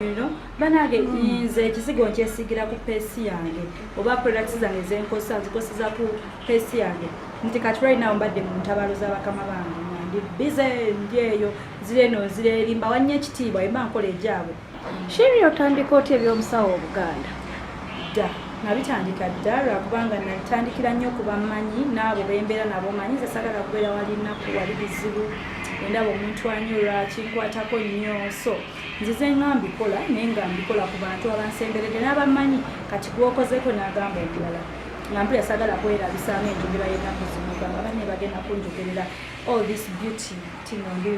Eno banange, nze ekizigo nkyesiigira ku pace yange, oba products zange zenkozesa nzikozesa ku pace yange, nti kati right now mbadde mu ntabalo z'abakama bange, nga ndi busy, ndi eyo, nzira eno, nzira eri, mbawa nnyo ekitiibwa emba nkola egyabwe. Sheri, otandika otya ebyobusawo Obuganda? Dda nabitandika dda, lwakubanga natandikira nnyo ku bammanyi n'abo bembeera nabo. Manyi nze sagala kubeera wali nnaku, wali bizibu. Wendaba omuntu anyolwa kinkwatako nnyo, so nzize nga mbikola, naye nga mbikola ku bantu abansemberedde n'abammanyi. Kati gwokozeko n'agamba omulala, nga mpulira sagala kwerabisa ng'enjogera y'ennaku zino, gamba banne bagenda kunjogerera all this beauty tino, ndi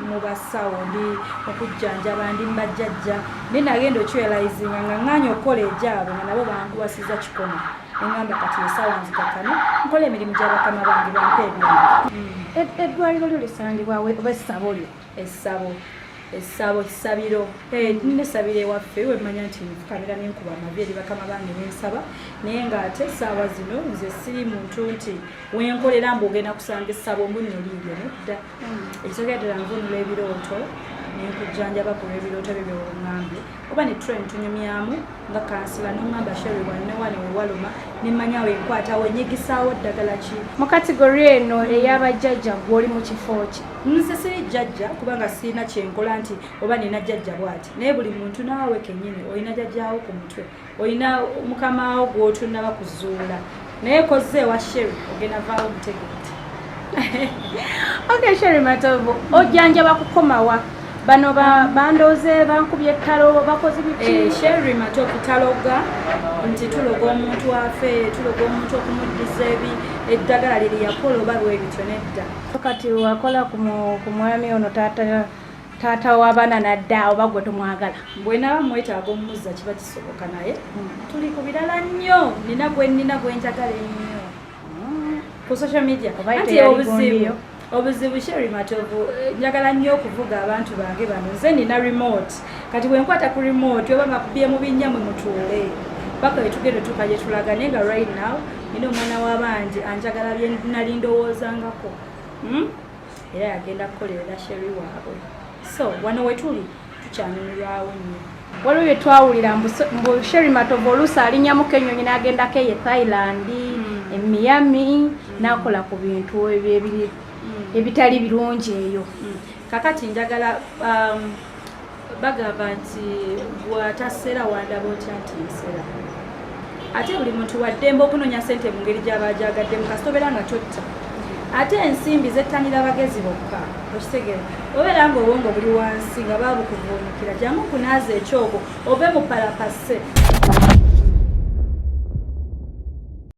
mu basawo, ndi mukujjanjaba, ndi mbajjajja. Naye nagenda okirealizinga nga ŋŋaanya okukola egyabwe, nga nabo bankuwasiza kikono, neŋŋamba kati esaawa nzikakane nkola emirimu gy'abakama bange, bampa ebyange. Eddwaliro lyo lisangibwa oba essabo lyo? Essabo kisabiro. Nina essabiro ewaffe wemanya nti nfukamira nenkuba amavi eri bakama bange nensaba, naye ng'ate essaawa zino nze siri muntu nti wenkolera mbu ogenda kusanga essabo mbu nno liiryo, nedda. Ekisooka ddala, nvunula ebirooto nenkujjanjaba ku lw'ebirooto byo byoŋŋambye, oba ne tula netunyumyamu nga counsellor, noŋŋamba, "Sherry, wanne wane wewaluma," nemmanya wenkwatawo, enyigisaawo ddagala ki. Mu category eno ey'abajjajja, gwe oli mu kifo ki? Nze siri jjajja, kubanga sirina kyenkola nti oba nina jjajja bw'ati, naye buli muntu naawe kennyini olina jjajjaawo ku mutwe, olina mukamaawo gw'otunnaba kuzuula, naye kozze ewa Sherry ogenda vaawo mutegedde. Okay, Sherry Matovu, ojjanjaba kukomawa? Bano bandooze, bankubye ettalo, bakoze biki? Sherry Matovu taloga nti tuloga omuntu afe, tuloga omuntu okumuddiza ebi eddagala lye lyeyakola oba bwe bityo, nedda. Kati wakola ku mwami ono, taata taata w'abaana, nadda, oba gwe tomwagala? Bwe naba mwetaaga omuzza kiba kisoboka, naye tuli ku birala nnyo. Nina gwe nnina gwe njagala ennyo ku social media. Oba Anti teyali obuzibu gondiyo? Obuzibu, Sherry Matovu, njagala nnyo okuvuga abantu bange bano. Nze nina remote, kati bwe nkwata ku remote oba bakubye mu binnya, mwe mutuule paka wetugenda tuuka gye tulaga. Naye nga right now nina omwana w'abandi anjagala bye nali ndowoozangako, Era yagenda kukolerera Sherry waabwe, so wano wetuli tukyanyumirwawo nnyo. Waliwo bye twawulira mbu Sherry Matovu oluusi alinnyamuko ennyonyi n'agendako eyo e Thailand, e Miami, n'akola ku bintu ebyo ebitali birungi eyo. Kakati njagala bagamba nti bw'atasera wandaba otya nti nsera? Ate buli muntu waddembe okunoonya sente mu ngeri gy'aba agyagaddemu, kasita obeera nga totta. Ate ensimbi zettanira bagezi bokka, okitegeera? Obeera nga obwongo buli wansi nga babukuvuunukira, jangu nkunaaza ekyoko ove mu palapase.